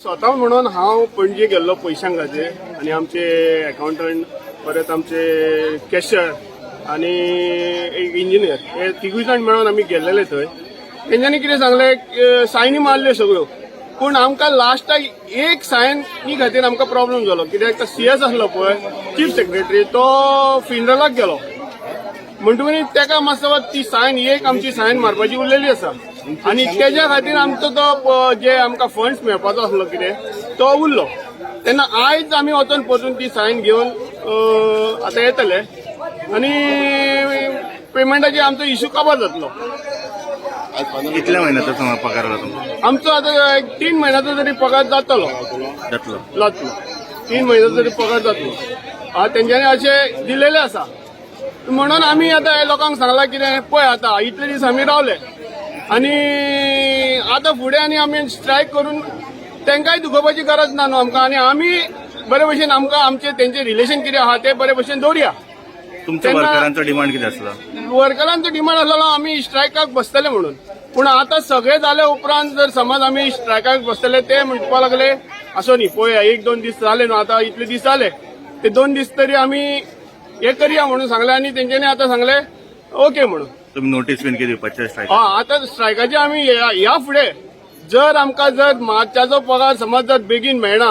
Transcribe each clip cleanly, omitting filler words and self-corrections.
स्वता म्हणून हांव पणजे गेल्लो पयशां खातीर आनी आमचे अकाउंटंट, परत आमचे कॅशियर आनी एक इंजिनियर, हे तिगूय जाण मेळून आमी गेल्लेले थंय. तेंच्यांनी कितें सांगलें, सायनी मारल्यो सगळ्यो, पूण आमकां लास्टाक एक सायनी खातीर आमकां प्रॉब्लम जालो. कित्याक तो सीएस आसलो पळय, चीफ सेक्रेटरी, तो फिनरलाक गेलो. म्हणटकीर तेका मातसो ती सायन, एक आमची सायन मारपाची उरलेली आसा आनी तेज्या खातीर आमचो तो जे आमकां फंड्स मेळपाचो आसलो कितें, तो उरलो. तेन्ना आयज आमी वचोन परतून ती सायन घेवन आतां येतले आनी पेमेंटाचे आमचो इश्यू काबार जातलो. कितल्या म्हयन्याचो समज पगार जाला तुमकां? आमचो आतां एक 3 म्हयन्याचो तरी पगार जातलो. जातलो? जातलो, 3 म्हयन्याचो तरी पगार जातलो. तेंच्यांनी अशें दिलेलें आसा म्हणून आमी आतां हे लोकांक सांगलां, कितें पळय, आतां इतले दीस आमी रावले आनी आतां फुडें आनी आमी स्ट्रायक करून तांकांय दुखोवपाची गरज ना न्हू आमकां. आनी आमी बरे भशेन आमकां आमचे तेंचे रिलेशन कितें आहा ते बरे भशेन दवरया. तुमच्या वर्करांचो डिमांड कितें आसलो? वर्करांचो डिमांड आसलेलो आमी स्ट्रायकाक बसतले म्हणून. पूण आतां सगळें जाले उपरांत जर समज आमी स्ट्रायकाक बसतले, ते म्हणपाक लागले असो न्ही, पळोवया, एक दोन दीस जाले न्हू, आतां इतले दीस जाले, ते 2 दीस तरी आमी हे करया म्हणून सांगले आनी तेंच्यांनी आतां सांगले ओके म्हणून. तुम्ही नोटीस बीन कितें दिवपाचे स्ट्रायक? हा, आतां स्ट्रायकाचे आमी ह्या ह्या फुडें जर आमकां जर मार्चाचो पगार समज जर बेगीन मेळना,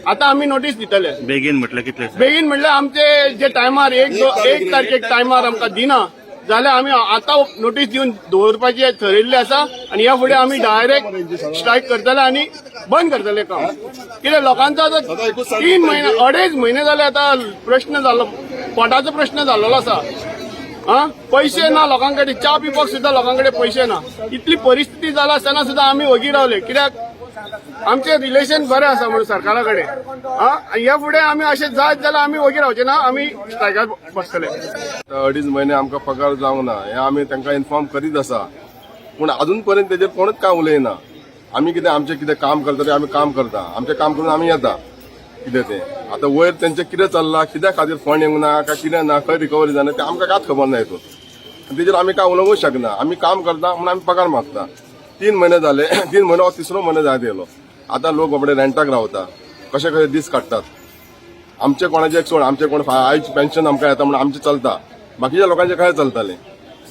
आतां आमी नोटीस दितले. बेगीन म्हटल्यार कितले? बेगीन म्हणल्यार आमचे जे टायमार 1 तारखेक टायमार आमकां दिना जाल्यार आमी आतां नोटीस दिवन दवरपाची थरयल्ली आसा आनी ह्या फुडें आमी डायरेक्ट स्ट्रायक करतले आनी बंद करतले काम. कित्याक लोकांचो आतां 3 म्हयने, अडेच म्हयने जाले, आतां प्रश्न जालो, पोटाचो प्रश्न जाल्लो आसा. आ पयशे ना लोकां कडेन, च्या पिवपाक सुद्दां लोकां कडेन पयशे ना. इतली परिस्थिती जाला आसतना सुद्दां आमी वगी रावले, कित्याक आमचे रिलेशन बरें आसा म्हणून सरकारा कडेन. आ ह्या फुडें आमी अशें जायत जाल्यार आमी वगी रावचे ना, आमी स्ट्रायकार बसतले. आतां 2.5 म्हयने आमकां पगार जावंक ना, हें आमी तांकां इन्फॉर्म करीत आसा, पूण अजून पर्यंत तेजेर कोणूच कांय उलयना. आमी कितें, आमचें कितें काम करता तें आमी काम करता, आमचें काम करून आमी येता. कितें तें आतां वयर तेंचें कितें चल्लां, कित्या खातीर फंड येवंक ना काय कितें ना, खंय रिकवरी जायना, तें आमकां कांयच खबर ना हितून. आनी तेजेर आमी कांय उलोवंकूच शकना. आमी काम करता म्हणून आमी पगार मागता. 3 म्हयने जाले, 3 म्हयने, हो तिसरो म्हयनो जायत येयलो. आतां लोक बाबडे रेंटाक रावता, कशे कशे दीस काडटात. आमचे कोणाचे एक सोड, आमचे कोण आयज पेन्शन आमकां येता म्हणून आमचें चलता, बाकीच्या लोकांचें काय चलतालें?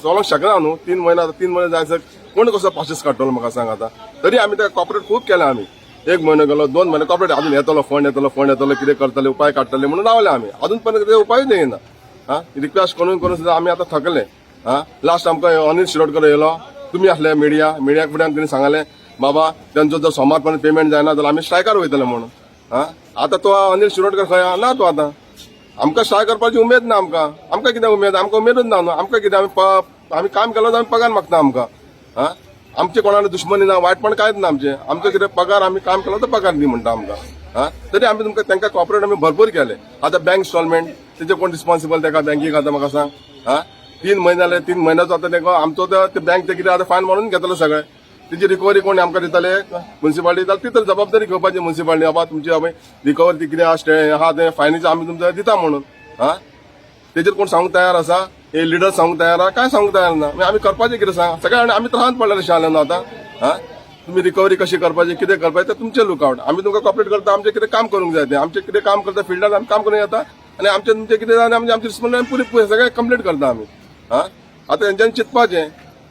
चलोंक शकना न्हू. 3 म्हयने, आतां 3 म्हयने जायसर कोण कसो पासीस काडटलो, म्हाका सांग आतां. तरी आमी ताका कॉपरेट खूब केलें. आमी एक म्हयनो गेलो, 2 म्हयने कॉपरेट, अजून येतलो फंड, येतलो फंड, येतलो, कितें करतले, उपाय काडटले म्हणून रावले आमी. अजून पर्यंत कितें उपायूच येना. हा, रिक्वेस्ट करून करून सुद्दां आमी आतां थकले. हा, लास्ट आमकां अनिल शिरोडकर येयलो, तुमी आसले मिडिया. मिडियाक फुडें तेणी सांगलें, बाबा, तेंचो जर सोमार पर्यंत पेमेंट जायना जाल्यार आमी स्ट्रायकार वयतले म्हणून. हा, आतां तो अनिल शिरोडकर खंय आहा? ना तो. आतां आमकां स्ट्रायक करपाची उमेद ना आमकां. आमकां कितें उमेद? आमकां उमेदूच ना न्हू. आमकां कितें, आमी आमी काम केलो जाल्यार आमी पगार मागता आमकां. हा, आमचे कोणाक दुश्मनी ना, वायटपण कांयच ना आमचें. आमचें कितें पगार, आमी काम केलो तर पगार दी म्हणटा आमकां. हा, तरी आमी तुमकां तांकां कॉपरेट आमी भरपूर केले. आतां बँक इन्स्टॉलमेंट तेजे कोण रिस्पॉन्सिबल ताका बँकेक आतां म्हाका सांग. हा, 3 म्हयने जाले, 3 म्हयन्याचो आतां तांकां आमचो ते बँक ते कितें आतां फायन मारून घेतलो सगळें. तेजी रिकवरी कोण आमकां दितले? मुन्सिपालिटी. जाल्यार ती तर जबाबदारी घेवपाची मुन्सिपालिटी, बाबा, तुमची आमी रिकवरी ती कितें आहा आहा तें फायनीचें आमी तुमकां दिता म्हणून. हा, तेजेर कोण सांगूंक तयार आसा? हे लिडर सांगूंक तयार आहा? काय सांगूंक तयार ना. मागीर आमी करपाचें कितें सांग? सगळ्या आमी त्रासांत पडलेले अशें न्हू आतां. हा, तुमी रिकवरी कशी करपाची, कितें करपाचें, तें तुमचें लुकआवट. आमी तुमकां कॉपरेट करता. आमचें कितें काम करूंक जाय तें, आमचें कितें काम करता फिल्डार, आमी काम करूंक येता आनी आमचें तुमचें कितें जाय, आमची आमची रिस्पॉन्सिबिलिटी पुरी सगळें कंप्लीट करता आमी. हा, आतां तेंच्यांनी चिंतपाचें.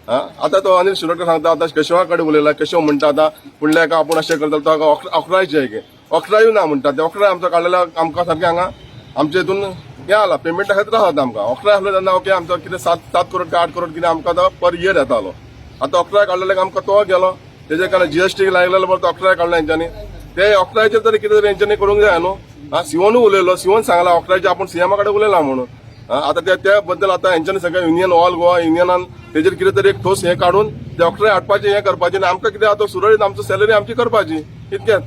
हा, आतां तो अनिल शिरोडकर सांगता, आतां केशवा कडेन उलयला. केशव म्हणटा, आतां फुडल्या एका आपूण अशें करता, तो ऑक्ट्रायचे एक ऑक्ट्रायूय ना म्हणटा. ते ऑक्ट्राय आमचो काडलेलो, आमकां सारकें हांगा आमच्या हितून हें आला, पेमेंटा खातीर त्रास जाता आमकां. ऑक्ट्राय आसलो तेन्ना ओके, आमचो कितें 7 7 करोड काय 8 करोड कितें आमकां आतां पर इयर येतालो. आतां ऑक्ट्राय काडलेले आमकां तो गेलो. तेजे कारण जीएसटी लायलेलो बरो, तो ऑक्ट्राय काडलो हेंच्यांनी. ते ऑक्ट्रायचेर तरी कितें तरी हेंच्यांनी करूंक जाय न्हू. हा, सिओनूय उलयलो, सिओन सांगला ऑक्ट्रायचे आपूण सीएमा कडेन उलयला म्हणून. हा, आतां त्या त्या बद्दल आतां हेंच्यांनी सगळे युनियन, ऑल गोवा युनियनान तेजेर कितें तरी एक ठोस हें काडून ते ऑक्ट्राय हाडपाचें, हें करपाचें आनी आमकां कितें आतां सुरळीत आमचो सॅलरी आमची करपाची, इतकेंच.